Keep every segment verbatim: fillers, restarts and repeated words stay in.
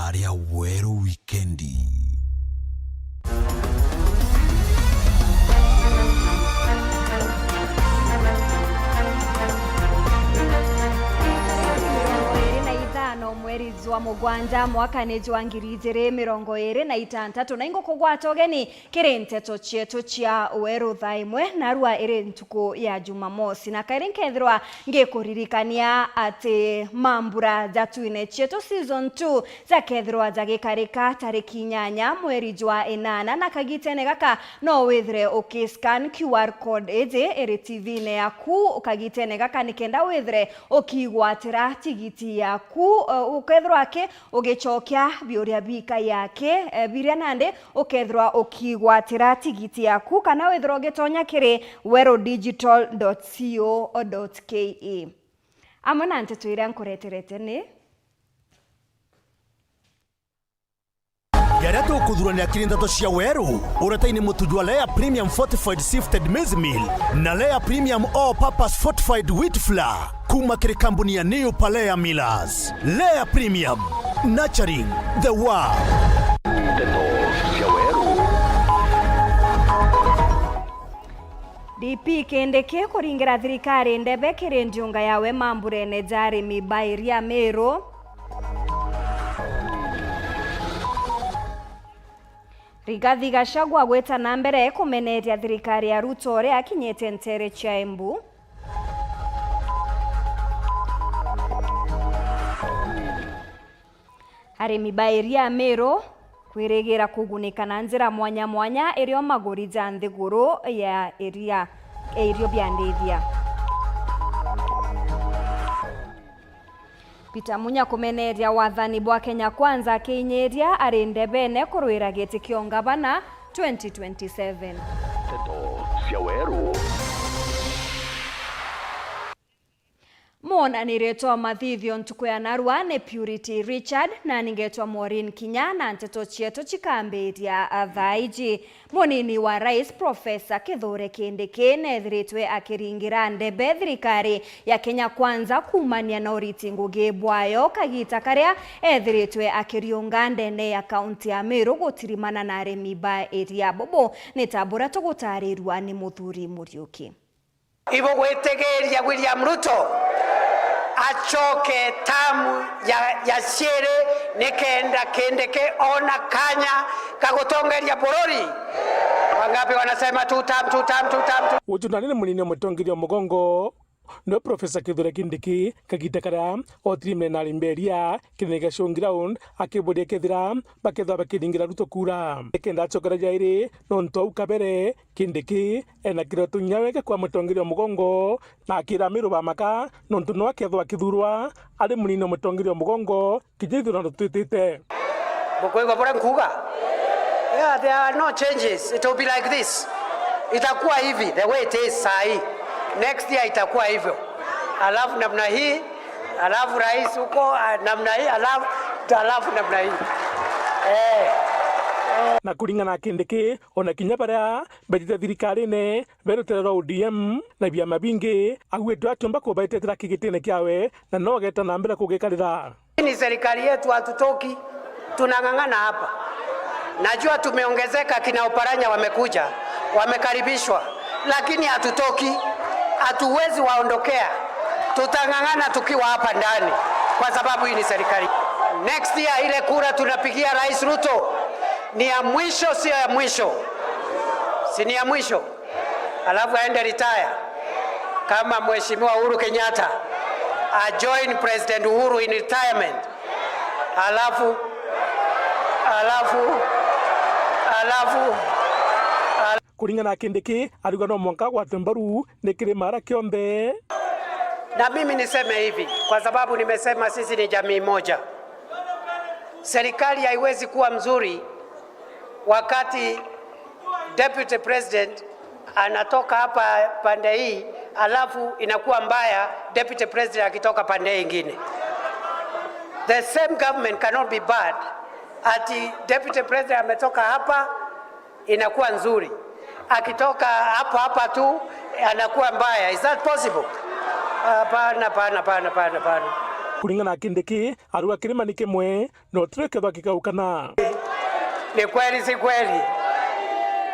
Aria Weru Wikendi. Mirongo iri na ithano mweri jwa mugwanja mwakani jwa ngiri ijiri mirongo iri na itantatu, na ingukugwata ugeni kiri nteto cietu cia Weru thaa imwe, narua iri ntuku ya Jumamosi. Na kairi nkethirwa ngikuririkania ati mambura ja Twine Cietu season two jakethirwa jagikarika tariki inyanya mweri jwa inana, na kagitene gaka no withire ukiscan Q R code iji iri T V-ini yaku kagitene gaka nikenda withire ukigwatira tigiti yaku, eh, ukethirwa aki ugicokia biuria bika yake, eh, biria nandi ukethirwa ukigwatira tigiti yaku kana withirwa ugitonya kiri weru digital dot co dot K E. Amwe na nteto iria nkureterete ni Jaria tukuthurania kiri nteto cia Weru, uretaini mutu jwa Lea Premium Fortified Sifted Maize Meal na Lea Premium All Purpose Fortified Wheat Flour. Kuma kiri kambuni ya New Palea Millers. Lea Premium, nurturing the world. Nteto cia Weru. D P Kindiki kuringira thirikari ndebe kiri ndiunga yawe mamburene ja arimi ba iria Meru. Rigathi Gachagua gwita na mbere kumeneria thirikari ya Ruto uria akinyite ntere cia Embu. Arimi ba iria Meru kwirigira kugunika na njira mwanya mwanya irio maguri ja nthiguru ya iria, ya irio bia ndithia. Peter Munya kumeneria wathani bwa Kenya Kwanza akiinyiria ari ndebene kurwira giti kia ungavana twenty twenty-seven. Nteto cia Weru. Mwonaniritwe wa mathithio ntuku ya narua ni Purity Richard, na ningetwa Maureen Kinya, na nteto cietu cikambiria thaa iji. Munini wa Rais Profesa Kithure Kindiki neethiritwe akiringira ndebe thirikari ya Kenya Kwanza kuumania na uriti ngugi bwayo, kagita karia eethiritwe akiriunga ndene ya kaunti ya Meru gutirimana na arimi ba iria. Bubu ni ta buria tugutaarirua ni Muthuri Muriuki. Ibugwitigiria William Ruto acoke tamu ya, ya ciiri nikenda Kindiki ona kanya ga gutongeria bururi? Wangapi wanasema two term, two term, two term, two? Uju nani ni munini wa mutongeria wa mugongo, niwe Profesa Kithure Kindiki, kagita karia otirimene na arimi ba iria kirene gia showground akiburia kethira bakethirwa bakiringira Ruto kura. Nikenda acokera jairi nontu au kabere Kindiki ena kiroto kinya weke kwa mutongeria wa mugongo, na akira Meru bamaka, nontu no akethwa akithurwa ari munini wa mutongeria wa mugongo, kija ithurano twitite. Mukwigua buria nkuuga? Yeah, there are no changes. It will be like this. Itakuwa hivi, the way it is sahi. Next year itakuwa hivyo. Alafu namna hii, alafu rais huko, ah, namna hii, alafu, alafu namna hii. Eh. Na kuringana na Kindiki, ona kinya baria betite thirikarine, be rutere rwa O D M na biama bingi, auite atiumba kubaetetera kigitine kiawe, na no ageta na mbere kugikarira. Hii ni serikali yetu, hatutoki. Tunang'ang'ana hapa. Najua tumeongezeka, kina Oparanya wamekuja, wamekaribishwa, lakini hatutoki. Hatuwezi waondokea. Tutang'ang'ana tukiwa hapa ndani, kwa sababu hii ni serikali. Next year ile kura tunapigia Rais Ruto ni ya mwisho, sio ya mwisho? Si ni ya mwisho? Alafu aende retire kama Mheshimiwa Uhuru Kenyatta, a join President Uhuru in retirement. Alafu, alafu, alafu, al- Kuringana na Kindiki, ariuga no mwanka agwatwe mbaru ni kirima aria kionthe. Na mimi niseme hivi, kwa sababu nimesema sisi ni jamii moja. Serikali haiwezi kuwa mzuri wakati Deputy President anatoka hapa pande hii, alafu inakuwa mbaya Deputy President akitoka pande hii ingine. The same government cannot be bad, ati Deputy President ametoka hapa inakuwa nzuri, akitoka hapo hapa tu anakuwa mbaya. Is that possible? Hapana, hapana, hapana, hapana, hapana. Kuringana na Kindiki, arua kirima ni kimwe, no tiro kethwa kikaukana. Ni kweli, si kweli?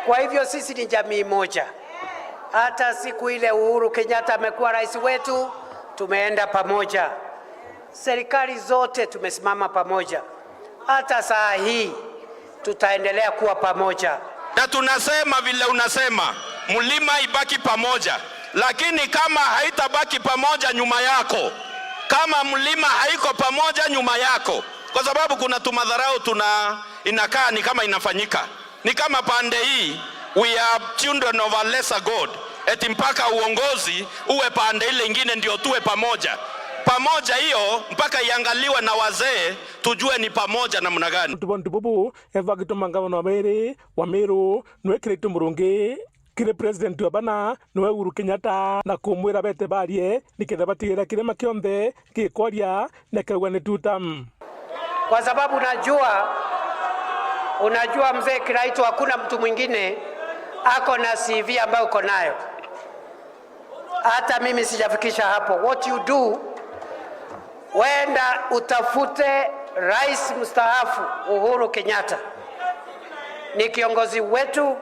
Kwa hivyo sisi ni jamii moja. Hata siku ile Uhuru Kenyatta amekuwa rais wetu, tumeenda pamoja. Serikali zote tumesimama pamoja. Hata saa hii tutaendelea kuwa pamoja. Na tunasema vile unasema, mlima ibaki pamoja, lakini kama haitabaki pamoja nyuma yako, kama mlima haiko pamoja nyuma yako, kwa sababu kuna tumadharau tuna, inakaa ni kama inafanyika. Ni kama pande hii, we are children of a lesser God. Eti mpaka uongozi uwe pande ile ingine ndio tuwe pamoja. Pamoja hiyo mpaka iangaliwe na wazee, tujue ni pamoja namna gani. Untu buntu bubu, ethwa agituma ngavana wa meri wa Meru, niwe Kiraitu Murungi, kiri president wa bana, niwe Uhuru Kenyatta, na kumwira bete barie, nikenda batigira kirima kionthe gikwaria, na kauga ni two term. Kwa sababu unajua, unajua Mzee Kiraitu, hakuna mtu mwingine ako na C V ambayo uko nayo. Hata mimi sijafikisha hapo. What you do, wenda utafute rais mstaafu Uhuru Kenyatta. Ni kiongozi wetu,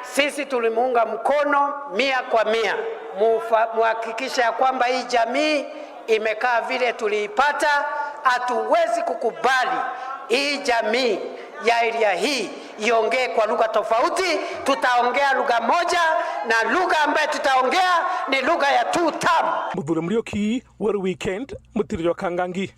sisi tulimuunga mkono mia kwa mia. Mufa-, muhakikishe ya kwamba hii jamii imekaa vile tuliipata. Hatuwezi kukubali hii jamii ya area hii iongee kwa lugha tofauti. Tutaongea lugha moja, na lugha ambayo tutaongea ni lugha ya two term. Muthuri Muriuki, Weru Weekend, Mutiri jwa Kangangi.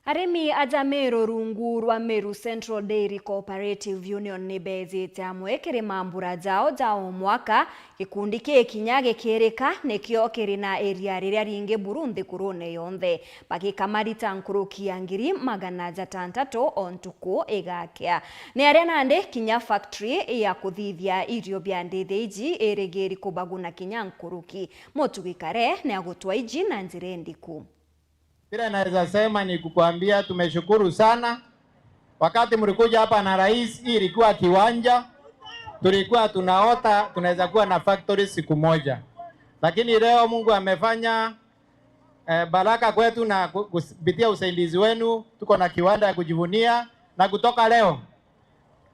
Arimi aja Meru rungu rwa Meru Central Dairy Cooperative Union ni beejite amwe kiri mambura jao ja o mwaka, gikundi kii kinya gikirika nikio kiri na iria riria ringi buru nthigurune yonthe, bagikama rita nkuruki ya ngiri magana jatantatu o ntuku igakia. Ni aria nandi kinya factory ya kuthithia irio bia ndithi iji irigiri kubaguna kinya nkuruki. Mutugi Kare ni agutwa iji na njira indiku. Vile naweza sema ni kukuambia tumeshukuru sana. Wakati mlikuja hapa na rais, hii ilikuwa kiwanja, tulikuwa tunaota tunaweza kuwa na factory siku moja, lakini leo Mungu amefanya, eh, baraka kwetu na ku-, kus-, kupitia usaidizi wenu tuko na kiwanda ya kujivunia, na kutoka leo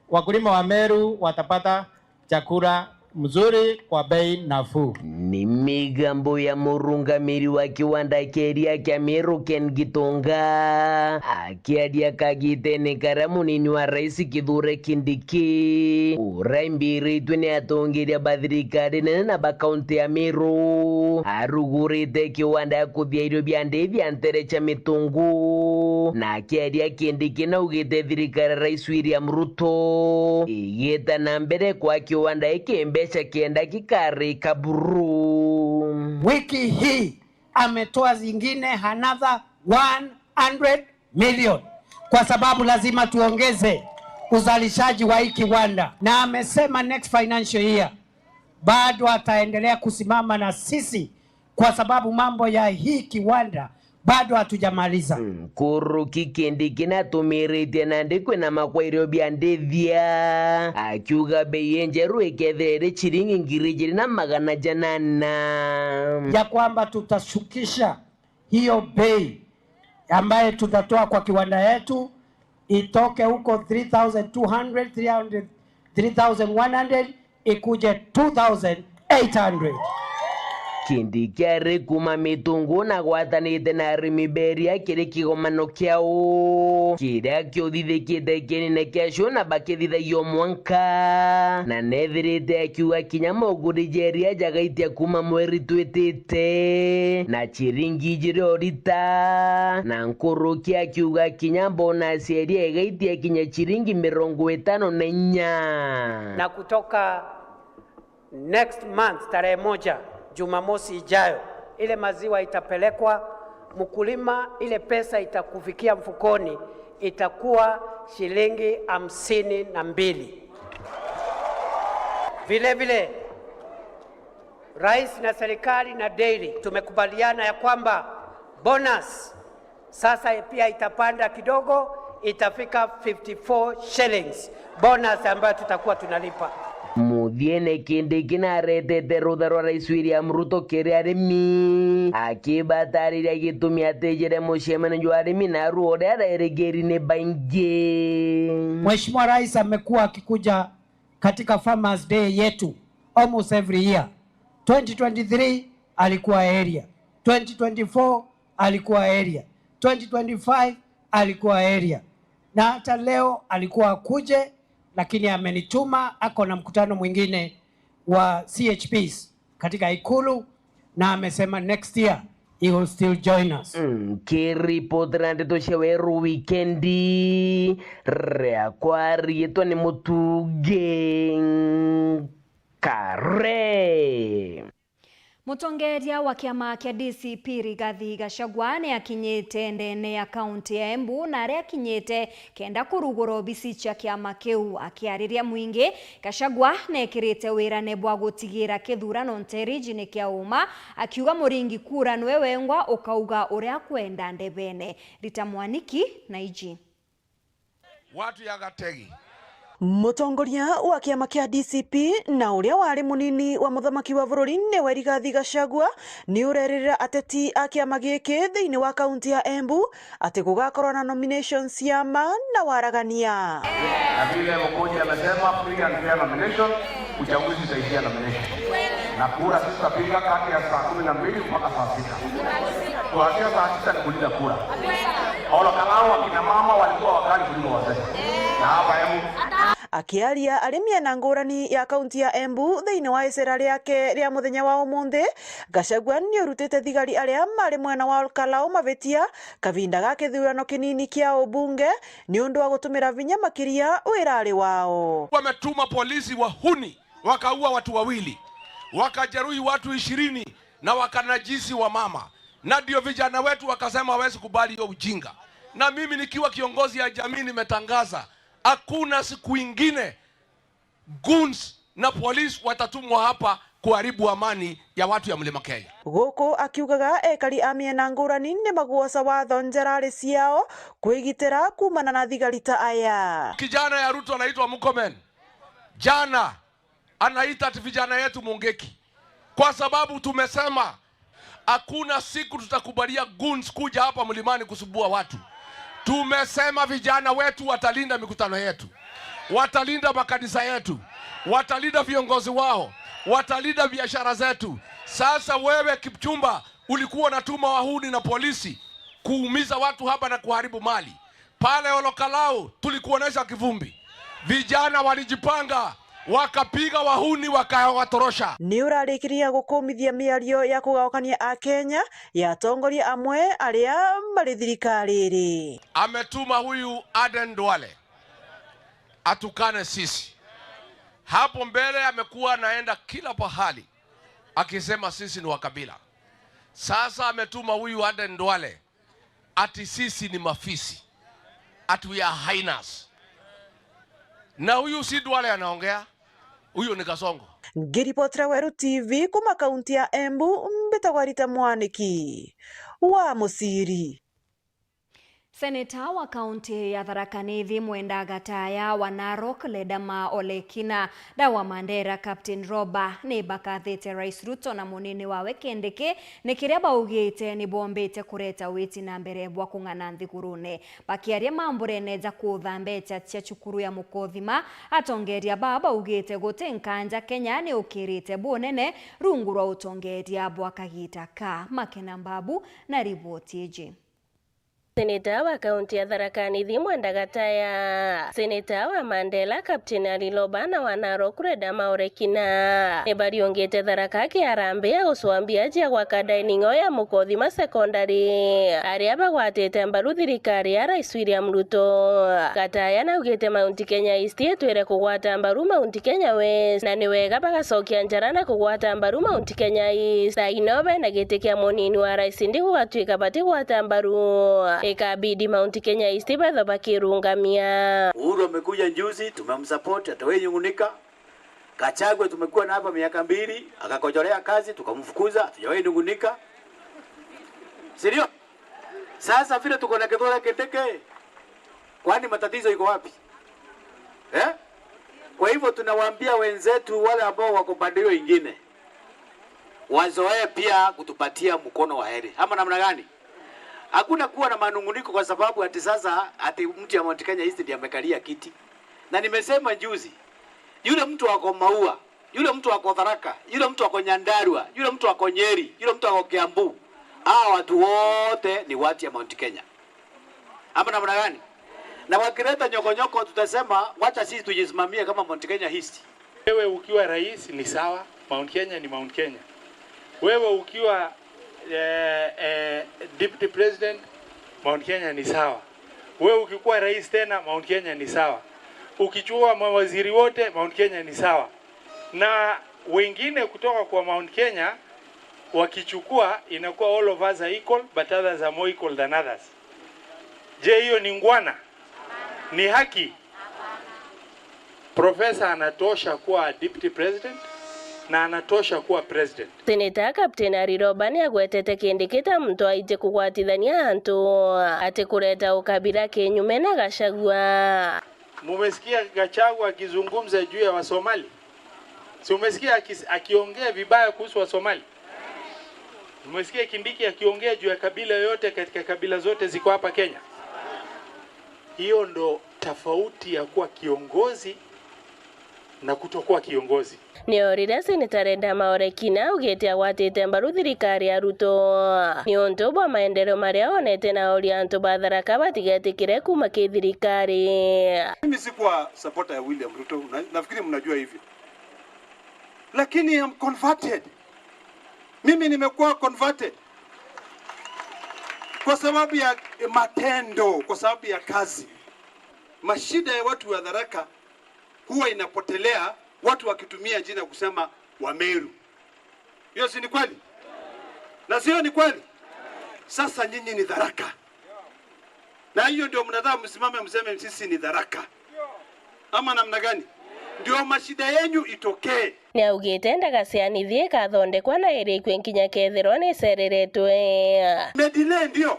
wakulima wa Meru watapata chakula mzuri kwa bei nafuu. Ni migambo ya murungamiri wa kiwanda kia iria kia Meru, Ken Gitonga, akiaria kagitene karia munini wa rais Kithure Kindiki, uria imbiritwe ni atongeria ba thirikari nene na ba kaunti ya Meru, arugurite kiwanda ya kuthia irio bia ndithi ya ntere cia mitungu, na akiaria Kindiki naugite thirikari ya rais William Ruto igita na mbere kwa kiwanda giki mbeca kenda gikarika buru. Wiki hii ametoa zingine another one hundred million, kwa sababu lazima tuongeze uzalishaji wa hii kiwanda, na amesema next financial year bado ataendelea kusimama na sisi, kwa sababu mambo ya hii kiwanda bado hatujamaliza. Nkuruki Kindiki natumiritie nandi kwina makwairiro bia ndithia, akiuga bei injeru ikethira iri ciringi ngiri ijiri na magana janana. Ya kwamba tutashukisha hiyo bei ambaye tutatoa kwa kiwanda yetu, itoke huko three thousand two hundred, three hundred, three thousand one hundred, ikuje two thousand eight hundred. Kindiki ari kuma mitungu na gwatanite na arimi beria kiri kigomano kiao kiria kiuthithikite kinene kiacio na bakithithagia o mwanka, na nethirite akiuga kinya moguri jeria jagaitia kuma mweri twitite na ciringi ijiri o rita, na nkuruki akiuga kinya bonus eria igaitia kinya ciringi mirongo itano na inya. Na kutoka next month, tarehe moja, Jumamosi ijayo, ile maziwa itapelekwa, mkulima, ile pesa itakufikia mfukoni itakuwa shilingi hamsini na mbili. Vile vile, rais na serikali na dairy tumekubaliana ya kwamba bonus sasa pia itapanda kidogo, itafika fifty-four shillings bonus ambayo tutakuwa tunalipa. Mu- Thiene Kindiki naretete rutha rwa Rais William Ruto kiri arimi, akibatariria gitumi atijire mucemanio jwa arimi naru uria arerigiri ni baingi. Mheshimiwa Rais amekuwa akikuja katika Farmers Day yetu almost every year. Twenty twenty-three alikuwa area, twenty twenty-four alikuwa area, twenty twenty-five alikuwa area, na hata leo alikuwa akuje, lakini amenituma, ako na mkutano mwingine wa C H Ps katika Ikulu, na amesema next year he will still join us. Mm, kiripotera ndeto cia weru wikendi, riakwa riitwa ni Mutugi Kare. Mutongeria wa kiama kia D C P Rigathi Gachagua ni akinyite ndene ya kaunti ya Embu, na aria akinyite kenda kurugura obisi cia kiama kiu. Akiariria mwingi, Gachagua nekirite wirane bwa gutigira kithurano nterijini kia uma, akiuga muringi kura niwe wengwa ukauga uria akwenda ndebene. Rita Mwaniki na iji. Watu ya Gategi. Mutongoria wa kiama kia D C P na uria wari munini wa muthamaki wa bururi niwe Rigathi Gachagua ni ureririra ateti a kiama giki thiini wa kaunti ya Embu ati gugakorwa na nominations cia ma na waragania. Na vile Mkuji amesema, free and fair nomination, uchaguzi itaishia nomination. Na kura tutapiga kati ya saa kumi na mbili mpaka saa sita. Kuanzia saa sita ni kulinda kura. Olo Kalou, akina mama walikuwa wakali kuliko wazee. Na hapa Embu. Akiaria ari miena ngurani ya kaunti ya Embu thiini wa icera riake ria muthenya wa umunthi, Gachagua ni urutite thigari aria mari mwena wa Ol Kalou mavitia kavinda ga kithurano kinini kia ubunge niundu wa gutumira vinya makiria wira ari wao. Wametuma polisi wahuni, wakaua watu wawili, wakajeruhi watu ishirini na wakanajisi wa mama, na ndio vijana wetu wakasema hawezi kubali hiyo ujinga. Na mimi nikiwa kiongozi ya jamii nimetangaza hakuna siku ingine goons na polisi watatumwa hapa kuharibu amani ya watu ya Mlima Kenya. Guku akiugaga ekari a miena ngurani ni magwoca watho njerari ciao kwigitira kumana na thigari ta aya. Kijana ya Ruto anaitwa Murkomen, jana anaita ati vijana yetu mungiki, kwa sababu tumesema hakuna siku tutakubalia goons kuja hapa mlimani kusumbua watu. Tumesema vijana wetu watalinda mikutano yetu, watalinda makanisa yetu, watalinda viongozi wao, watalinda biashara zetu. Sasa wewe, Kipchumba, ulikuwa unatuma wahuni na polisi kuumiza watu hapa na kuharibu mali. Pale Ol Kalou tulikuonesha kivumbi. Vijana walijipanga, wakapiga wahuni, wakawatorosha. Ni urarikiria gukumithia miario ya kugaukania Akenya ya atongoria amwe aria mari thirikariri. Ametuma huyu Aden Duale atukane sisi. Hapo mbele amekuwa anaenda kila pahali akisema sisi ni wa kabila. Sasa ametuma huyu Aden Duale ati sisi ni mafisi, ati we are hyenas. Na huyu si Duale anaongea, huyo ni Kasongo. Ngiripotera Weru T V kuma kaunti ya Embu, mbitagwa Rita Mwaniki wa Muciri. Seneta wa kaunti ya Tharaka Nithi Mwenda Gataya wa Narok, Ledama Ole Kina na wa Mandera Captain Roba ni bakathite Rais Ruto na munini wawe Kindiki ni kiria baugite ni bombite kureta witi na mbere bwa kung'ana nthigurune. Bakiaria mamburene ja kutha mbecha cia cukuru ya Mukothima, atongeria baa baugite guti nkanja Kenya ni ukirite bunene rungu rwa utongeria bwa kagita ka. Makena Mbabu na riboti iji. Seneta wa kaunti ya Tharaka Nithi Mwenda Gataya, seneta wa Mandera Captain Ali Loba na wa Narok Ledama Ole Kina ni bariungite Tharaka kiarambe ya gucwambia jia gwaka dining hall ya Mukothima Secondary, aria bagwatite mbaru thirikari ya Rais William Ruto. Gataya naugite Mount Kenya East itwire kugwata mbaru Mount Kenya West, na ni wega bagacokia njara na kugwata mbaru Mount Kenya East. Thaa ino bena giti kia munini wa rais ndi gugatwika batigwata mbaru, ikabidi Mount Kenya East betho bakirungamia. Uhuru amekuja juzi, tumemsupport, hatujawahi nungunika. Gachagua tumekuwa na hapa miaka mbili, akakojolea kazi, tukamfukuza, hatujawahi nungunika. Si ndio? Sasa vile tuko na Kithure Kindiki, kwani matatizo iko wapi? Eh? Kwa hivyo tunawaambia wenzetu wale ambao wako pande hiyo ingine, wazoee pia kutupatia mkono wa heri. Ama namna gani? Hakuna kuwa na manunguniko kwa sababu ati sasa ati mtu ya Mount Kenya East ndiye amekalia kiti. Na nimesema juzi, yule mtu ako Maua, yule mtu ako Tharaka, yule mtu ako Nyandarua, yule mtu ako Nyeri, yule mtu ako Kiambu, hawa watu wote ni watu ya Mount Kenya. Ama namna gani? Na wakileta nyokonyoko, tutasema wacha sisi tujisimamie kama Mount Kenya East. Wewe ukiwa rais ni sawa, Mount Kenya ni Mount Kenya. Wewe ukiwa eh, eh, deputy president, Mount Kenya ni sawa. Wewe ukikuwa rais tena, Mount Kenya ni sawa. Ukichukua mawaziri wote, Mount Kenya ni sawa. Na wengine kutoka kwa Mount Kenya wakichukua, inakuwa all of us are equal, but others are more equal than others. Je, hiyo ni ngwana? Ni haki? Profesa anatosha kuwa deputy president na anatosha kuwa president. Seneta Captain Harry Roba ni agwetete Kindiki ta muntu aiji kugwatithania antu, ati kureta ukabila kinyume na Gachagua. Mumesikia Gachagua akizungumza juu ya Wasomali? Si umesikia akis-, akiongea vibaya kuhusu Wasomali? Umesikia Kindiki akiongea juu ya kabila yoyote katika kabila zote ziko hapa Kenya? Hiyo ndo tofauti ya kuwa kiongozi na kutokuwa kiongozi. Nio riria Seneta Reda Maore Kina augite agwatite mbaru thirikari ya Ruto niuntu bwa maendeleo maria onete na oria antu ba Tharaka batigetikire kuma ki thirikari. Mimi sikuwa supporter ya William Ruto, na, nafikiri mnajua hivyo. Lakini I'm converted. Mimi nimekuwa converted kwa sababu ya matendo, kwa sababu ya kazi. Mashida ya watu wa Tharaka huwa inapotelea watu wakitumia jina kusema Wameru. Hiyo si ni kweli? Na sio ni kweli? Sasa nyinyi ni Tharaka. Na hiyo ndio mnataka msimame mseme sisi ni Tharaka. Ama namna gani? Ndio mashida yenyu itokee. Niaugite ndaga cia Nithi ikathondekwa na irikwe nkinya kethirwa nicereretwe. Imedelay ndio.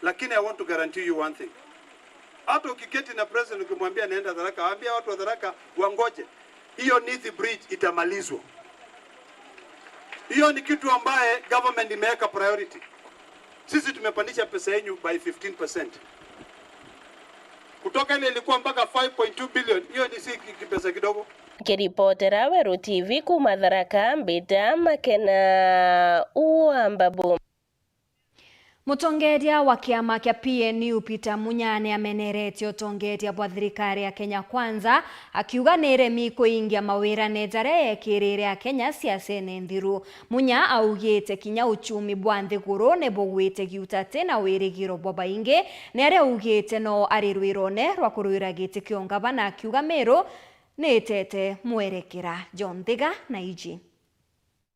Lakini I want to guarantee you one thing. Hata ukiketi na president ukimwambia naenda Tharaka, waambia watu wa Tharaka wangoje. Hiyo Nithi Bridge itamalizwa. Hiyo ni kitu ambaye government imeweka priority. Sisi tumepandisha pesa yenyu by fifteen percent. Kutoka ile ilikuwa mpaka five point two billion, hiyo ni si ki-, kipesa kidogo. Kiripotera Weru T V kuma Tharaka, mbita Makena wa Mbabu. Mutongeria wa kiama kia P N U Peter Munya ni ameneretie utongeria bwa thirikari ya Kenya Kwanza, akiuga ni iremi kuingia mawirane jaria yekirire Akenya siasene nthiru. Munya augite kinya uchumi bwa nthiguru ni bugwite giutati na wirigiro bwa baingi, ni aria augite no ari rwirone rwa kurwira giti kia ungavana, akiuga Meru ni itete mwerekera. John Thiga na iji.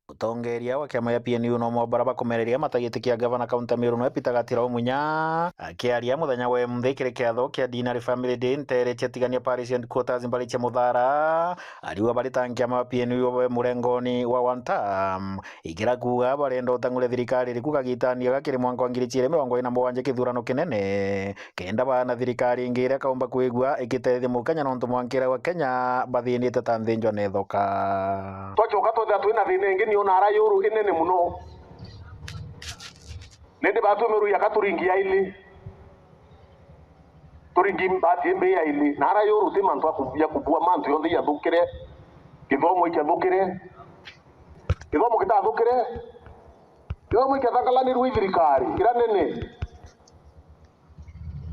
Utongeria wa kiama ya P N U no mo bara bakumereria matagitikia gavana kaunti ya Meru nwe Peter Gatirau Munya. Akiaria muthenya wa emunthi kiri kiatho kia Dinari Family Day ntere cia Tigania Parish Headquarters mbari cia Muthara, ariuga bari ta nkiama wa P N U babe murengoni wa one term, igira kuuga barenda utang'ure thirikari iriku kagitani gaka kiri mwanka wa ngiri ciiri mirongo iri na mugwanja kithurano kinene. Kenda baana thirikari ingi iria kaumba kwigua ikitethia Mukenya, nontu mwanka iraua Kenya bathinite ta nthinjwa na ithoka. Twacoka twethira twina thina ingi, niona ara yuru inene muno. Nindi batwi miru yaka turingi ya ili. Turingi bati imbi ya ili. Na ara yuru ti mantu akubuya kubua, mantu yonthe yathukire. Githomo ikiathukire. Githomo gitathukire. Githomo ikiathangalanirwe i thirikari iria nene.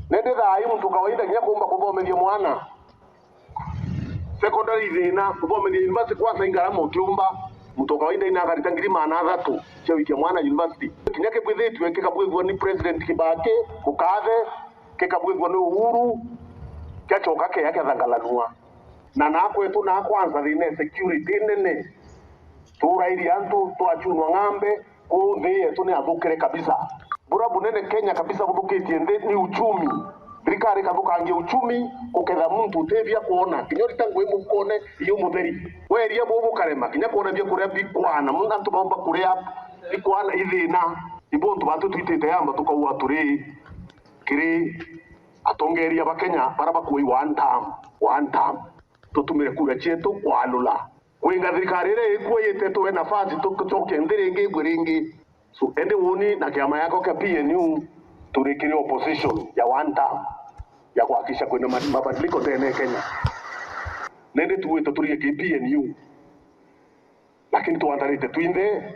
Nindi thaai muntu kawaida kinya kuumba kuthomethia mwana secondary i thina, kuthomethia university kwanza i ngarama utiumba. Muntu kawaida ina akarita ngiri maana athatu cia wikia mwana university. Kinya kibwithitue kikabwithua ni President Kibaki, kukaathe, kikabwithua ni Uhuru, kiacoka keya kiathangalanua. Na nakwetu na kwanza thina e security nene. Turairie antu, twachunwa ng'ambe, kuu nthi yetu ni athukire kabisa. Bura bunene Kenya kabisa buthukitie nthi ni uchumi. Thirikari ikathukangia uchumi, uketha muntu uti bia kwona, kinya urita ngui mukone, iyo mutheri. Weria buu bukarema, kinya kwona bia kuria bikwana, mu-, antu baumba kuria bikwana i thina. Ibo untu bantu twitite yamba tukaua turi kiri atongeria ba Kenya bara bakuai one term, one term. tutumire kura cietu kwalula. Kwinga thirikari iria ikua yite tuwe nafasi tu-, tucoke nthi ringi, igwe ringi. So, indi uuni na kiama yakwa kia P N U turi kiri opposition ya one term ya kuhakikisha kwina ma-, mabadiliko ndene ya Kenya. Nindi tuwite turie ki P N U. Lakini twandarite twinthe,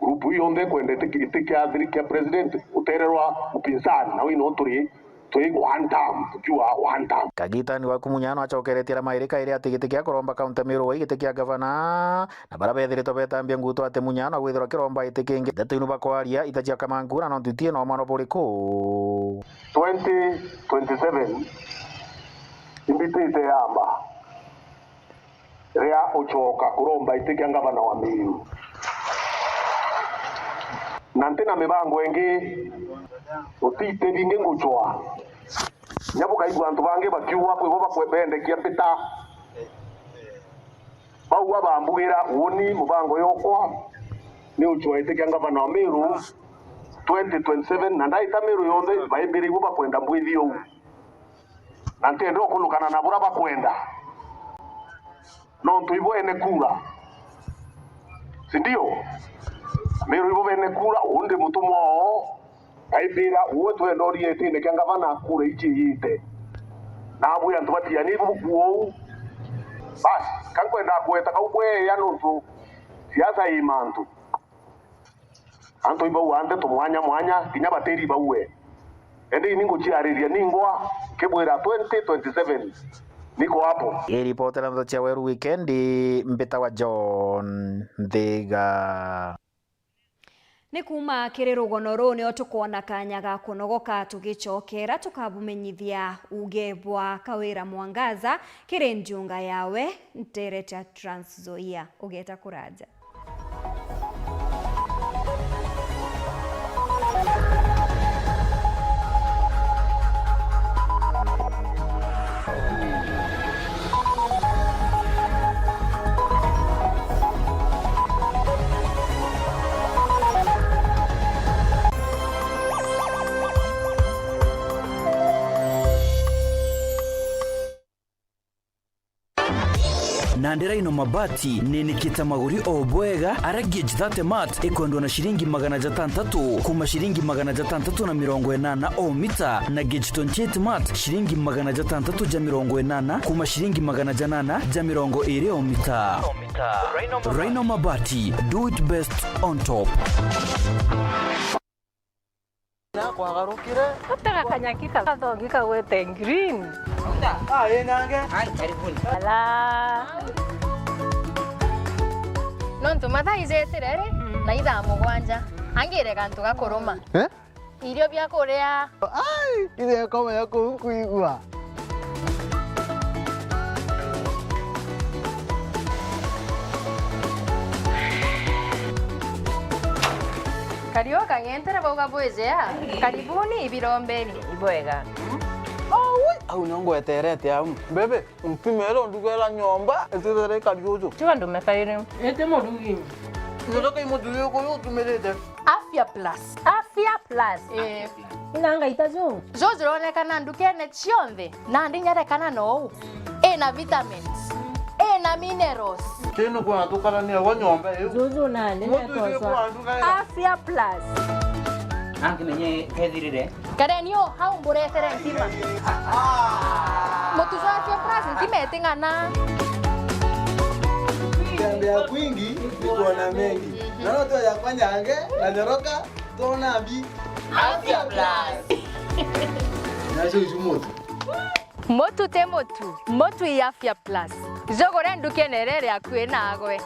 group ii yonthe ikwendete giti kia thiri-, kia president, utererwa upinzani, na wino turi, turi one term, tukiuga one term. Kagitani waku Munya no acokeretie aria mairi kairi ati giti kia kuromba kaunti ya Meru wa giti kia gavana, na baria bethiritwe betambia nguto ati Munya no gwithirwa kiromba giti kingi. Ndeto inu bakwaria ita cia kamankura nontu itie na umano buriku. Twenty twenty-seven imbitite yamba ria ucoka kuromba iti kia ngavana wa Meru. Na nti na mibango ingi, uti iti bingi ngucwa. Kinya bukaigua antu bangi bakiuga kwi bo bakwe-, bendekia mbita. Bau abambugira uuni mubango yokwa ni ucwa iti kia ngavana wa Meru twenty twenty-seven, na ndaita Meru yonthe baimbire ibo bakwenda mbwithi uu. Na ntienda ukunukana na buria bakwenda. Nontu ibo ene kura. Si ndio? Meru ibo bene kura, undi mutumwa oo, aimbira, uwe twenda urie itine kia ngavana, kura iji iyite. Nabwira antu batiani ibu bukuu uu. Basi, ka nkwenda kweta kau bweya nontu siasa i mantu. Antu ibauga ndeto mwanya mwanya, kinya batiri bauwe. Indi ini nguciariria ningwa, kibwira twenty twenty-seven, niko hapo. Iripotera ndeto cia Weru Weekend, mbitawa John Nthiga. Ni kuuma kiri rugono ruu nio tukwona kanya ga kunogoka tugicokera tukabumenyithia uuge bwa Kawira Mwangaza kiri njunga yawe ntere cia Trans Nzoia. Ugeta kuraja. Nandi Rhino Mabati ninikite maguri o bwega, aria gauge thirty mat ikwendwa na ciringi magana jatantatu kuma ciringi magana jatantatu na mirongo inana o mita, na gauge twenty-eight mat ciringi magana jatantatu ja mirongo inana kuma ciringi magana janana ja mirongo iri o mita. Rhino Mabati, do it best on top. Na kwagarukire. Utega kanyaki ka-, kathongi kagwete green. Ah, ĩ nange. Ai, karibuni. Ala. Nontu mathaa ijetire ri, mm, na ithaa mugwanja. Angire gantu ga kuruma. Eh? Irio bia kuria. Ai, iria koma ya kuu nkuigua. Kariu kang'entere bauga bwijea. Karibuni ibirombeni. Ibwega. Aui, au nio ngweterete au. Bebe, mpimere undugera nyomba, itithere ikari uju. Tiga ndume kairi. Ite murugi. Nyotoka imuthuri uyu utumirite. Afya Plus. Afya Plus. Eh. Ina ngaita ju. Ju jironekana ndukene cionthe, nandi nyerekana nou. Ina vitamins. Ina minerals. Tinu kwa tukarania wa nyomba iu. Juju nandi netoswa. Afya Plus. Angimenye kethirire. Kareni o hau mburetere ntima. Mutu jwa Afya Plus ntima iting'ana. Kutembea kwingi ni kuona mengi. Naona tu yakwa nyange na nyoroka, tuona mbi. Afya Plus. Nacio icu mutu. Mutu ti mutu, mutu i Afya Plus. Jugure ndukene iria iri akui nagwe.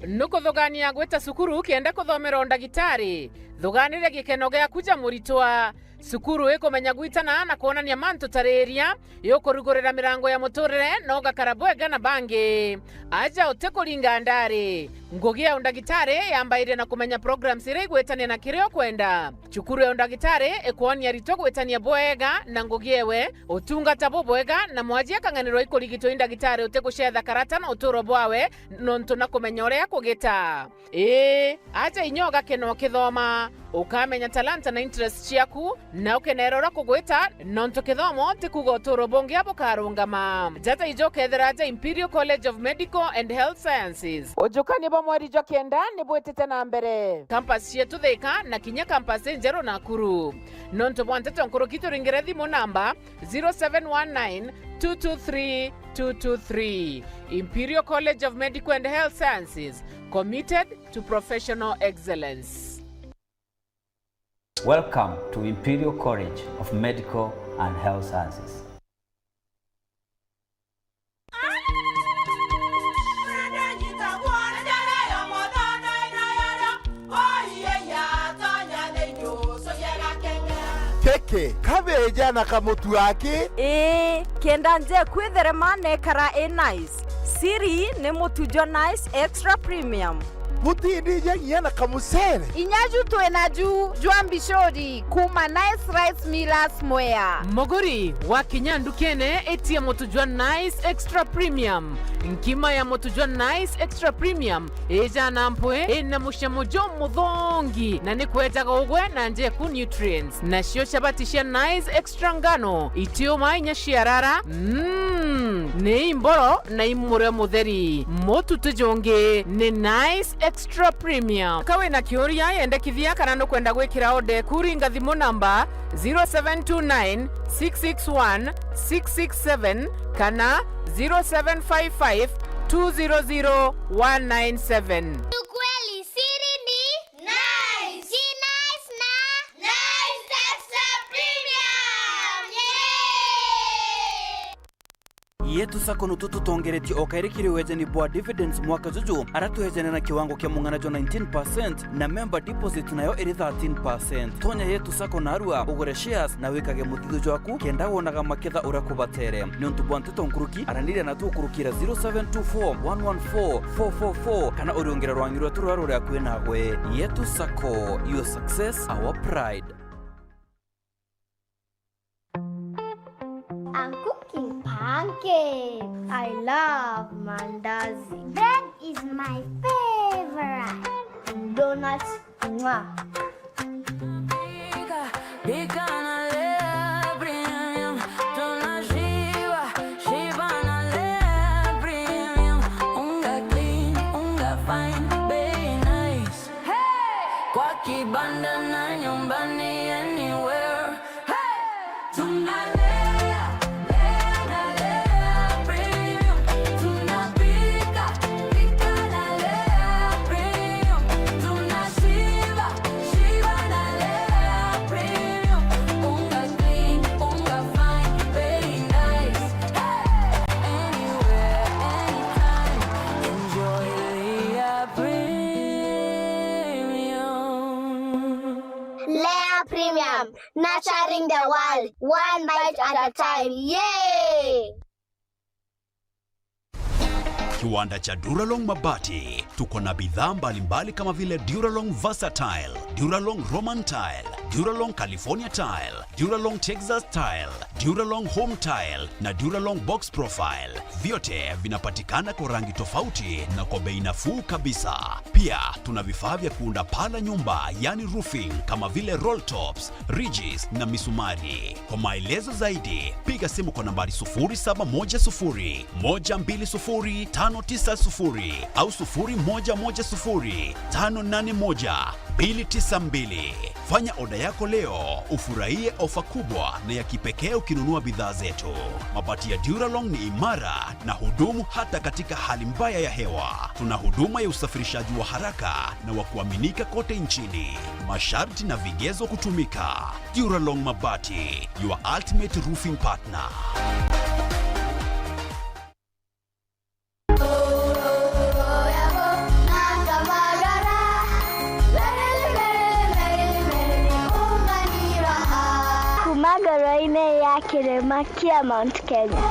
Nukuthugania gwita cukuru kenda kuthomera undagitari? Thuganiria gikeno giaku ja muritwa. Cukuru ikumenya gwitana na kwonania mantu tariria, iukurugurira mirango ya muturire na ugakara bwega na bangi. Aja utikuringa ndari. Ngugi ya undagitari yambairia na kumenya programs iria igwitania na kiria ukwenda. Cukuru ya undagitari ikwonia aritwa gwitania bwega na ngugi ewe, utungata bubwega na mwaji akang'anirwa ikurigitwa i ndagitari utigucetha karata na uturo bwawe nontu na kumenya uria kugita. Ii, aja inya ugakena ukithoma. Ukamenya talanta na interest ciaku, na ukenera uria kugwita, nontu kithomo ti kuuga uturo bungi bukarungama. Jata ijo ukethira aja Imperial College of Medical and Health Sciences. Ujukani bwa mweri jwa kenda ni bwitite na mbere. Campus cietu Thika na kinya campus injeru Nakuru. Nontu bwa nteto nkuruki, turingire thimu namba zero seven one nine two two three two two three. Imperial College of Medical and Health Sciences, committed to professional excellence. Welcome to Imperial College of Medical and Health Sciences. Keke, kabeja na kamutu aki? Ii, kenda nje kwitherema nekara i nice. Siri ni mutu jwa Nice Extra Premium. Butindija nginya na kamucere? Inya ju twina ju jwa mbicuri kuma Nice Rice Millers Mwea. Muguri, wakinya ndukene, itia mutu jwa Nice Extra Premium. Nkima ya mutu jwa Nice Extra Premium ijana mpwi, ina mucamo jumuthongi, na ni kwejaga ugwe na njeku nutrients. Nacio chabati cia Nice Extra ngano itiuma inya ciarara, mm, ni imboro na imurio mutheri. Mutu ti jungi, ni Nice Extra Premium. Ka wina kiuria, yendekithia kana nukwenda gwikira order eku, ringa thimu namba zero seven two nine six six one six six seven kana zero seven five five two zero zero one nine seven. Ukweli siri ni Nice. Ki Nice na Nice Extra Premium. Yay! Yetu Sacco nutu tutongeretie o kairi kiri wejani bwa dividends mwaka juju, ara twejane na kiwango kia mung'ana jwa nineteen percent, na member deposit nayo iri thirteen percent. Tonya Yetu Sacco narua, ugure shares, na wikage muthithu jwaku, kenda wonaga maketha uria kubatere. Niuntu bwa nteto nkuruki, araniria na tukurukira zero seven two four one one four four four four, kana uriungire rwangi rwetu ruria ruri akui nagwe. Yetu Sacco, your success, our pride. I'm cooking pancakes. I love mandazi. Bread is my favorite. Donuts, mwah. Pika, pika na Lea Premium. Tunashiba, shiba na Lea Premium. Unga clean, unga fine, bei nice. Hey! Kwa kibanda na nyumbani, anywhere. Hey! Tunalea, lea na Lea Premium. Tunapika, pika na Lea Premium. Tunashiba, shiba na Lea Premium. Unga clean, unga fine, very nice. Hey! Anywhere, anytime. Enjoy Lea Premium. Lea Premium, nurturing the world, one bite at a time. Yay! Kiwanda cha Duralong Mabati. Tuko na bidhaa mbalimbali kama vile Duralong Versatile, Duralong Roman Tile, Duralong California Tile, Duralong Texas Tile, Duralong Home Tile na Duralong Box Profile. Vyote vinapatikana kwa rangi tofauti na kwa bei nafuu kabisa. Pia tuna vifaa vya kuunda paa la nyumba, yani roofing, kama vile roll tops, ridges na misumari. Kwa maelezo zaidi, piga simu kwa nambari sufuri saba moja sufuri, moja mbili sufuri, tano tisa sufuri au sufuri moja moja sufuri, tano nane moja, mbili tisa mbili. Fanya oda yako leo, ufurahie ofa kubwa na ya kipekee ukinunua bidhaa zetu. Mabati ya Duralong ni imara na hudumu hata katika hali mbaya ya hewa. Tuna huduma ya usafirishaji wa haraka na wa kuaminika kote nchini. Masharti na vigezo kutumika. Duralong Mabati, your ultimate roofing partner. Kuma ngoro-inĩ ya kĩrĩma kĩa Mount Kenya.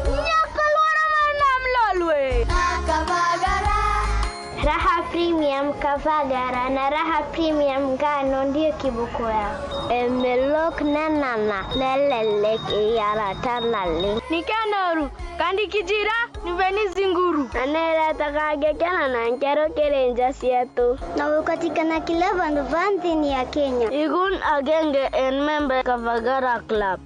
Nyakalwara mwana mlolwe. Raha Premium Kavagara na Raha Premium Ngano ndio kibuku yao. Emelok nenana nelelek iyara tanali. Ni Kenoru, kandi Kijira, ni Venisi Nguru. Na neretaga ngekena na nkero kiri nja cietu. Na gukatikana kila vandu va nthini ya Kenya. Igun agenge en member Kavagara Club.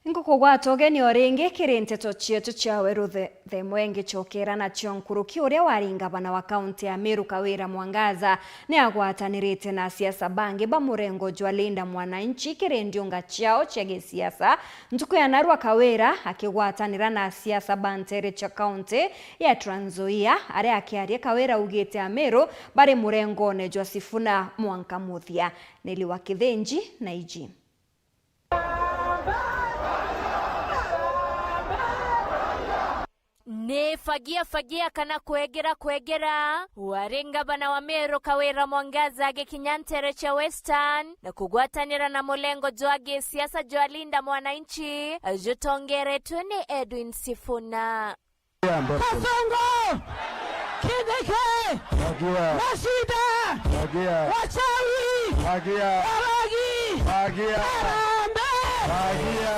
Nkukugwata ugeni o ringi kiri nteto cietu cia weru the-, themwe ngicokera nacio nkuruki uria wari ngavana wa kaunti ya Meru Kawira Mwangaza ni agwatanirite na asiasa bangi ba murengo jwa Linda Mwananchi kiri ndiunga ciao cia gisiasa. Ntuku ya narua Kawira akigwatanira na asiasa ba ntere cia kaunti ya Trans Nzoia. Aria akiaria Kawira augite Ameru bari murengone jwa Sifuna mwanka muthia. Nelly wa Kithinji na iji. Ni fagia fagia kana kwegera kwegera, wari ngavana wa Meru Kawira Mwangaza agikinya ntere cia Western na kugwatanira na mulengo jwa gisiasa jwa Linda Mwananchi jutongeretwe ni Edwin Sifuna. Kasongo! Kindiki! Fagia! Mashida! Fagia! Wachawi! Fagia! Waragi! Fagia! Harambee! Fagia!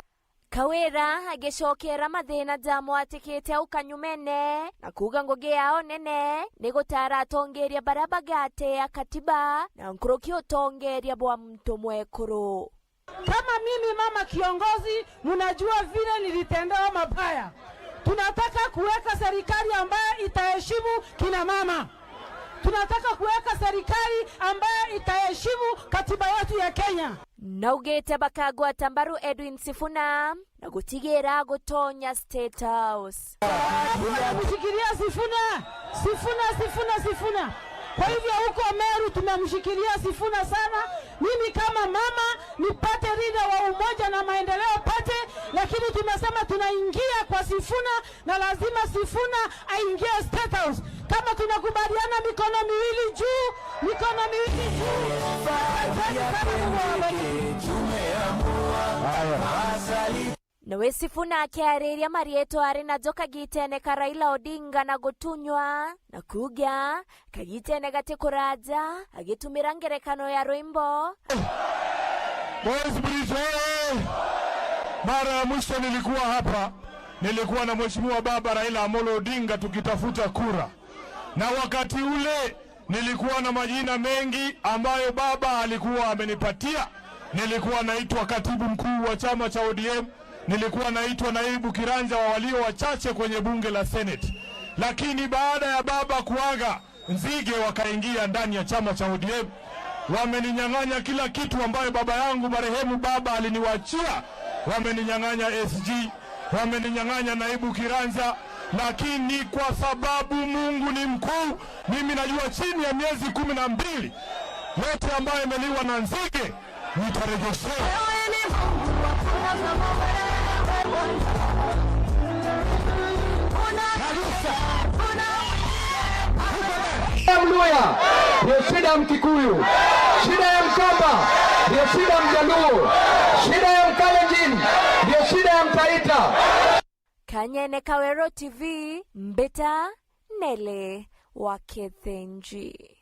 Kawira agicokera mathina jamwatikite au kanyumene na kuuga ngugi yao nene ni gutara atongeria baria bagatea katiba na nkuruki utongeria bwa muntu mwekuru. Kama mimi mama kiongozi, mnajua vile nilitendewa mabaya. Tunataka kuweka serikali ambayo itaheshimu kina mama. Tunataka kuweka serikali ambayo itaheshimu katiba yetu ya Kenya. Naugite bakagwata mbaru Edwin Sifuna na gutigira gutonya State House. Tunamshikilia Sifuna, Sifuna, Sifuna, Sifuna. Kwa hivyo huko Meru tumemshikilia Sifuna sana. Mimi kama mama nipate leader wa Umoja na Maendeleo Party, lakini tumesema tunaingia kwa Sifuna na lazima Sifuna aingie State House. Kama tunakubaliana mikono miwili juu, mikono miwili juu. Asante sana, Mungu awabariki. Nawe Sifuna akiariria marietwa ari najo kagitene ka Raila Odinga na gutunywa na kuuga kagitene gati kuraja agitumira ngerekano ya rwimbo. Boys Bridge oye! Mara ya mwisho nilikuwa hapa, nilikuwa na Mheshimiwa Baba Raila Amolo Odinga tukitafuta kura, na wakati ule nilikuwa na majina mengi ambayo baba alikuwa amenipatia. Nilikuwa naitwa katibu mkuu wa chama cha O D M, nilikuwa naitwa naibu kiranja wa walio wachache kwenye bunge la Senate. Lakini baada ya baba kuaga, nzige wakaingia ndani ya chama cha O D M. Wameninyang'anya kila kitu ambayo baba yangu marehemu baba aliniwachia. Wameninyang'anya S G, wameninyang'anya naibu kiranja, lakini kwa sababu Mungu ni mkuu, mimi najua chini ya miezi kumi na mbili, yote ambayo imeliwa na nzige, nitarejeshewa. Kabisa. Shida ya Mluya ndio shida ya Mkikuyu, shida ya Mkamba ndio shida ya Mjaluo, shida ya Mkalenjin ndio shida ya Mtaita. Kanyene Kawero T V, mbita Nelly wa Kithinji.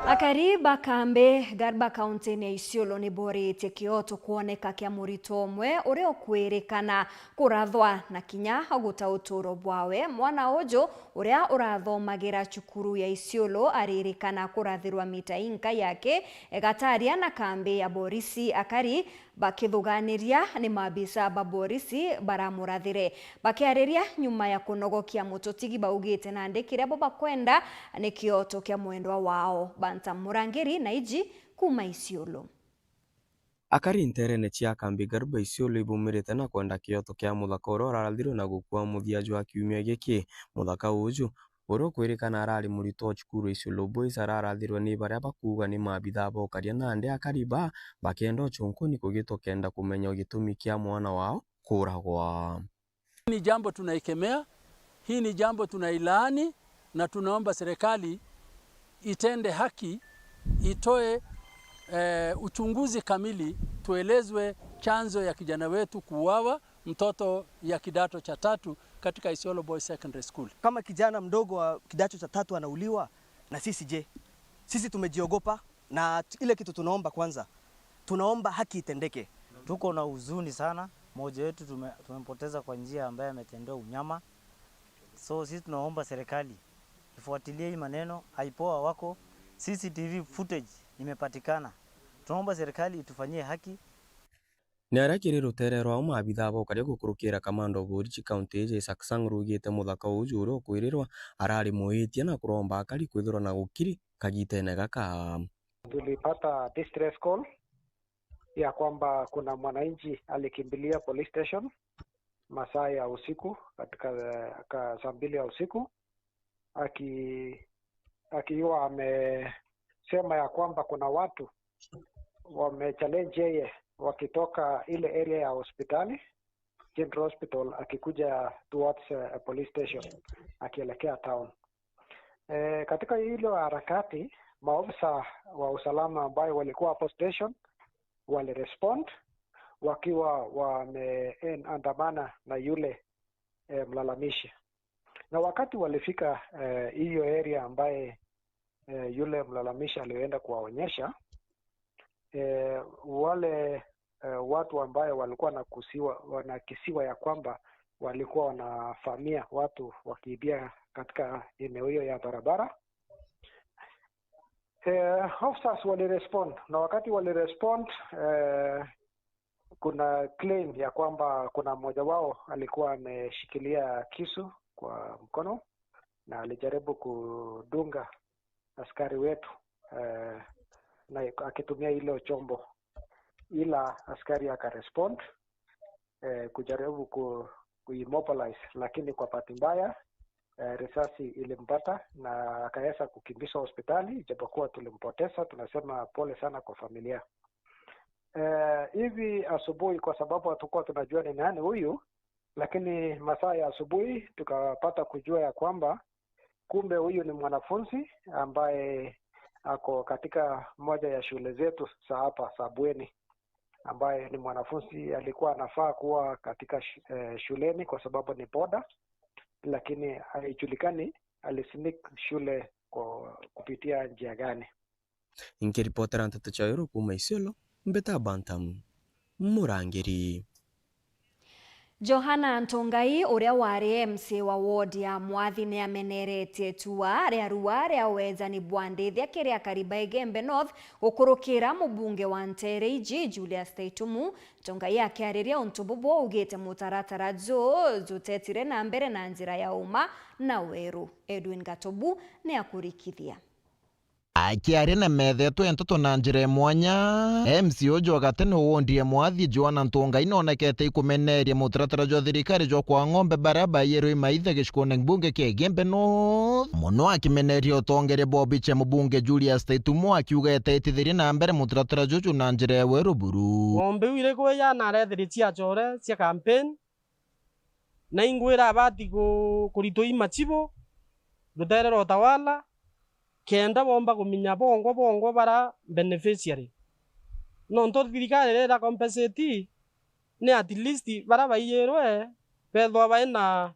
Akari ba kambi Garba kaunti-ini ya Isiolo ni boritie kioto kwoneka kia murito umwe uria ukwirikana kurathwa na kinya guta uturo bwawe. Mwana uju uria urathomagira cukuru ya Isiolo aririkana kurathirwa mita inka yake egataria na kambi ya borisi. Akari bakithuganiria ni maabisa ba borisi baramurathire. Bakiariria nyuma ya kunogokia mututigi, baugite nandi kiria bo bakwenda ni kioto kia mwendwa wao. Banta Murangiri na iji kuuma Isiolo. Akari nterene cia kambi Garba Isiolo ibumirite na kwenda kioto kia muthaka uria urarathirwe na gukua muthia jwa kiumia giki. Muthaka uju uria ukwirikana arari murito wa cukuru Isiolo Boys ararathirwe ni baria bakuuga ni maabithaa ba ukaria nandi akari baa bakienda ucunkuni kugitwa kenda kumenya gitumi kia mwana wao kuragwa. Hii ni jambo tunaikemea, hii ni jambo tunailaani, na tunaomba serikali itende haki, itoe, eh, uchunguzi kamili, tuelezwe chanzo ya kijana wetu kuuawa, mtoto ya kidato cha tatu katika Isiolo Boys Secondary School. Kama kijana mdogo wa kidato cha tatu anauliwa, na sisi je? Sisi tumejiogopa, na t-, ile kitu tunaomba kwanza, tunaomba haki itendeke. Tuko na huzuni sana, mmoja wetu tume-, tumempoteza kwa njia ambaye ametendewa unyama. So sisi tunaomba serikali ifuatilie hii maneno, IPOA wako, C C T V footage imepatikana. Tunaomba serikali itufanyie haki. Ni aria kiri rutere rwao, maabithaa ba ukaria gukurukira kamanda o borichi kaunti iji Isaac Sang ruugite muthaka uju uria ukwirirwa arari muitia na kuromba akari kwithirwa na gukiri kagitene gaka. Tulipata distress call ya kwamba kuna mwananchi alikimbilia police station masaa ya usiku katika, eh, ka-, saa mbili ya usiku, aki-, akiwa amesema ya kwamba kuna watu wamechallenge yeye wakitoka ile area ya hospitali, General Hospital, akikuja towards, eh, police station, akielekea town. Eh, katika hilo harakati, maofisa wa usalama ambayo walikuwa hapo station walirespond wakiwa wameandamana na yule, eh, mlalamishi. Na wakati walifika, eh, hiyo area ambaye, eh, yule mlalamishi alienda kuwaonyesha, eh, wale, eh, watu ambaye walikuwa na kusiwa-, wanakisiwa ya kwamba walikuwa wanavamia watu wakiibia katika eneo hiyo ya barabara. Eh, officers walirespond, na wakati walirespond, eh, kuna claim ya kwamba kuna mmoja wao alikuwa ameshikilia kisu kwa mkono na alijaribu kudunga askari wetu, eh, na akitumia hilo chombo, ila askari akarespond, eh, kujaribu ku-, kuimmobilize, lakini kwa bahati mbaya, eh, risasi ilimpata na akaweza kukimbizwa hospitali, ijapokuwa tulimpoteza. Tunasema pole sana kwa familia. Eh, hivi asubuhi, kwa sababu hatukuwa tunajua ni nani huyu, lakini masaa ya asubuhi tukapata kujua ya kwamba kumbe huyu ni mwanafunzi ambaye ako katika moja ya shule zetu za hapa za bweni, ambaye ni mwanafunzi alikuwa anafaa kuwa katika sh-, eh, shuleni kwa sababu ni boda, lakini haijulikani alisneak shule kwa kupitia njia gani. Nkiripotera nteto cia Weru kuuma Isiolo, mbita Bantam Murangiri. Johana Ntongai, uria wari M C A wa ward ya Mwathi, ni ameneretie itua ria rua ria wejani bwa ndithia kiri akari ba Igembe North gukurukira mubunge wa nteere iji, Julius Taitumu. Ntongai akiariria untu bubu augite mutaratara juu jutetire na mbere na njira ya uma na weru. Edwin Gatobu ni akurikithia. Akiaria na methetwe ya nteto na njira ya mwanya, M C A uju wa gatene wa wondi ya Mwathi, Johana Ntongai, nonekete ikumeneria mutaratara jwa thirikari jwa kwa ng'ombe baria baiyirwe maitha gicigone mbunge kia Igembe North, mono akimeneria utongeria bwa obichi ya mubunge Julius Taitumu, akiuga etetithirie na mbere mutaratara juju na njira ya weru buru. Ng'ombe iu iriku ija na arethiri cia chore cia campaign, na ingwira abati ku-, kuritwa i machibu rutere rwa utawala, kenda bomba kuminya bongwa bongwa bara beneficiary. Nontu thirikari riria compensate, ni at least bara baiyirwe bethwa baina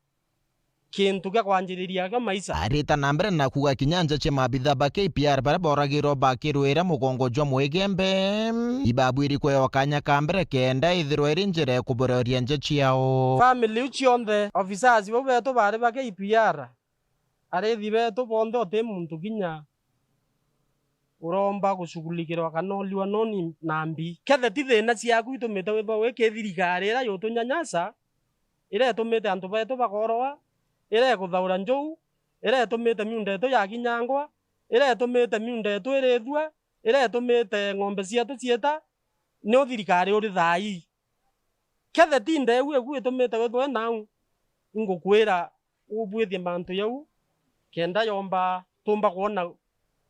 kintu gia kwanjiriria kia maisha. Arita na mbere na kuuga kinya nja cia maabitha ba K P R baria boragirwe bakirwira mugongo jwa Mwigembe, ibabwiri kwewa kanya ka mbere kenda ithirwe iri njira ya kuburoria nja ciao. Family iu cionthe, officers bau betu bari ba K P R, arithi betu bonthe, uti muntu kinya uromba gushughulikirwa kana uliwa noni na mbi. Kethe ti thina ciaku itumite withwa wi kithirikari iria yutunyanyasa, iria itumite antu betu bakoorwa, iria ikuthaura njou, iria itumite miunda yetu yakinyangwa, iria itumite miunda yetu irithua, iria itumite ng'ombe cietu ciita, niu thirikari uri thaa ii. Kethe ti ndeu iku itumite withwe nau, ingukwira ubwithie mantu jau, kenda yomba tumba kwona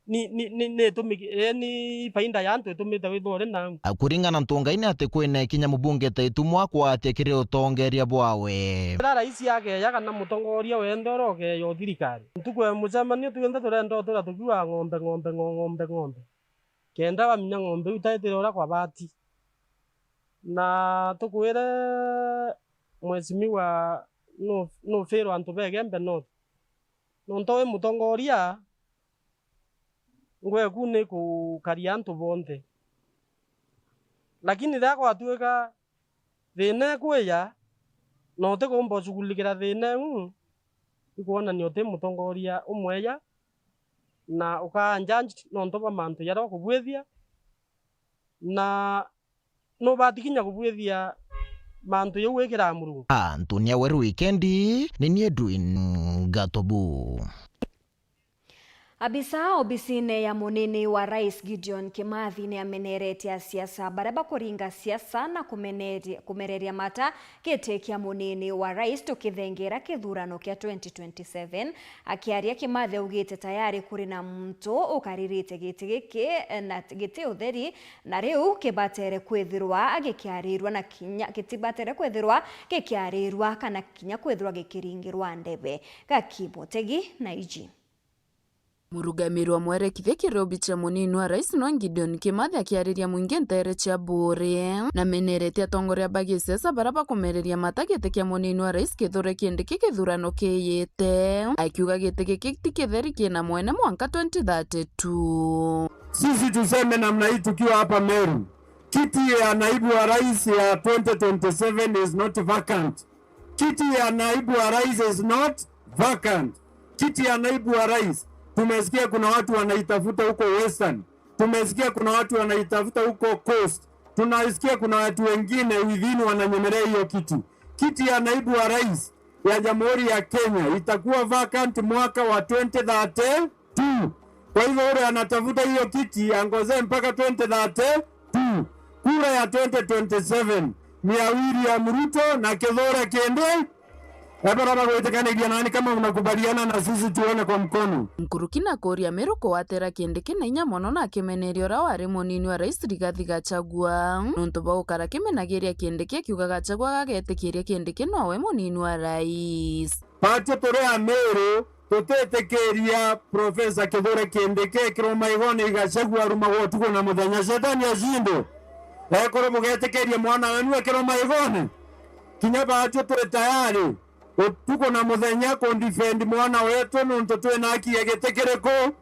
ni, ni, ni, ni itumi-, eh, ni faida ya antu itumite withwa uri nau. Kuringana na Ntungai, ni ati kwina ikinya mubunge ta Itumwa kwatia kiri utongeria bwawe. Riria rais akeeja kana mutongoria wenthe uria ukeeja o thirikari, ntuku ya mucemanio twinthe turenda utura tukiuga ng'ombe, ng'ombe, ng'o-, ng'ombe, ng'ombe. Kenda waminya ng'ombe iu taitire uria kwa bati. Na tukwire mheshimiwa nu-, nufirwa antu ba Igembe North. Nontu wi mutongoria, ngweku ni kukaria antu bonthe. Lakini riria gwatuika thina ikwija, na utikumba ushughulikira thina iu, ikwonania uti mutongoria umweja, na ukaa judged nontu bwa mantu jaria ukubwithia, na nubati kinya kubwithia mantu jau wikiraa Murungu. Antonia Weru Wikendi, ni nie Edwin Gatobu. Abisa obisine ya munini wa rais Gideon Kimathi ni ameneretie asiasa baria bakuringa siasa na kumeneria-, kumereria mata giti kia munini wa rais tukithengera kithurano kia twenty twenty-seven. Akiaria, Kimathi augite tayari kuri na muntu ukaririte giti giki na giti utheri, na riu kibatere kwithirwa gikiarirwa na kinya, gitibatere kwithirwa gikiarirwa kana kinya kwithirwa gikiringirwa ndebe. Gaki Mutegi na iji. Murugamiri wa mwerekithia kiri obici ya munini wa rais nwe Gideon Kimathi akiariria mwingi nteere cia Buuri, na ameneretie atongoria ba gisiasa baria bakumereria mata giti kia munini wa rais Kithure Kindiki kithurano kiiyite, akiuga giti giki ti kitheri kina mwene mwanka twenty thirty-two. Sisi tuseme namna hii tukiwa hapa Meru, kiti ya naibu wa rais ya twenty twenty-seven is not vacant. Kiti ya naibu wa rais is not vacant. Kiti ya naibu wa rais, tumesikia kuna watu wanaitafuta huko Western. Tumesikia kuna watu wanaitafuta huko Coast. Tunasikia kuna watu wengine within wananyemelea hiyo kiti. Kiti ya naibu wa rais ya Jamhuri ya Kenya itakuwa vacant mwaka wa twenty thirty-two. Kwa hivyo, ule anatafuta hiyo kiti angoze mpaka twenty thirty-two. Kura ya twenty twenty-seven ni ya William Ruto na Kithure Kindiki. Ebara bagwitikaniria nani, kama unakubaliana na sisi, tuone kwa mkono. Nkuruki na kuria Meru kuwatira Kindiki na inya mono na akimeneria uria wari munini wa rais Rigathi Gachagua, nontu bwa gukara akimenagiria Kindiki akiuga Gachagua gagetikiria Kindiki nowe munini wa rais. Batwi turi a Meru tutitikiria Professor Kithure Kindiki ekirwa maigone i Gachagua arumagwa utuku na muthenya. Shetani ashindwe. Ekorwo bugetikiria mwana wenu ekirwa maigone, kinya batwi turi tayari utuku na muthenya ku defend mwana wetu, nontu twina haki ya giti kiriku.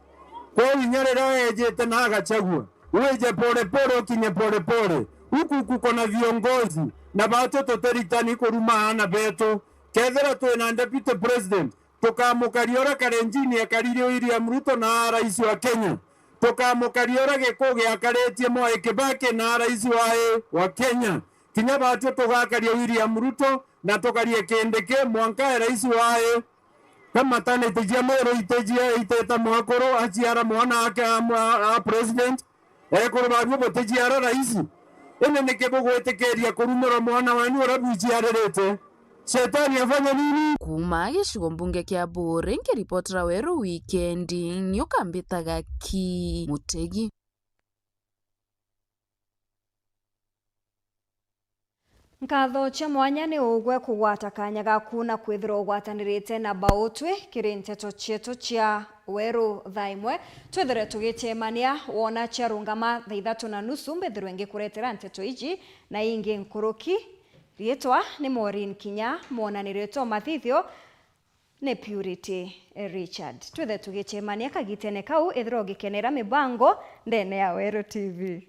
Kwou inya riria wejite na Gachagua, wije pole pole, ukinye pole pole. Huku kuko na viongozi, na batwi tutiritani kuruma aana betu. Kethira twina deputy president, tukamukaria uria Kalenjin akarire William Ruto na rais wa Kenya. Tukamukaria uria Gikuyu giakaritie Mwai Kibaki na rais wa, wa Kenya. Kinya batwi tugakaria William Ruto na tukarie Kindiki mwanka e rais wa, ka maternity cia Meru itijia iteta mwakuru aciara mwana ake a, a, a president. Ekuru baruo butijiara raisi, indi niki bugwitikiria kurumirwa mwana wenu uria bwiciaririte? Shetani afanye nini? Kuuma gicigo mbunge kia Buuri, nkiripotera Weru Wikendi, ni ukambitaga ki Mutegi. Nkatho cia mwanya ni ugwe kugwata kanya gaku na kwithirwa ugwatanirite na Bautwi kiri nteto cietu cia Weru thaa imwe. Twithire tugicemania wona ciarungama thaa ithatu na nusu, mbithirwe ngikuretera nteto iji na ingi nkuruki. Riitwa ni Maureen Kinya, mwonaniritwe mathithio ni Purity Richard. Twithe tugicemania kagitene kau, ethirwa ugikenera mibango ndene ya Weru T V.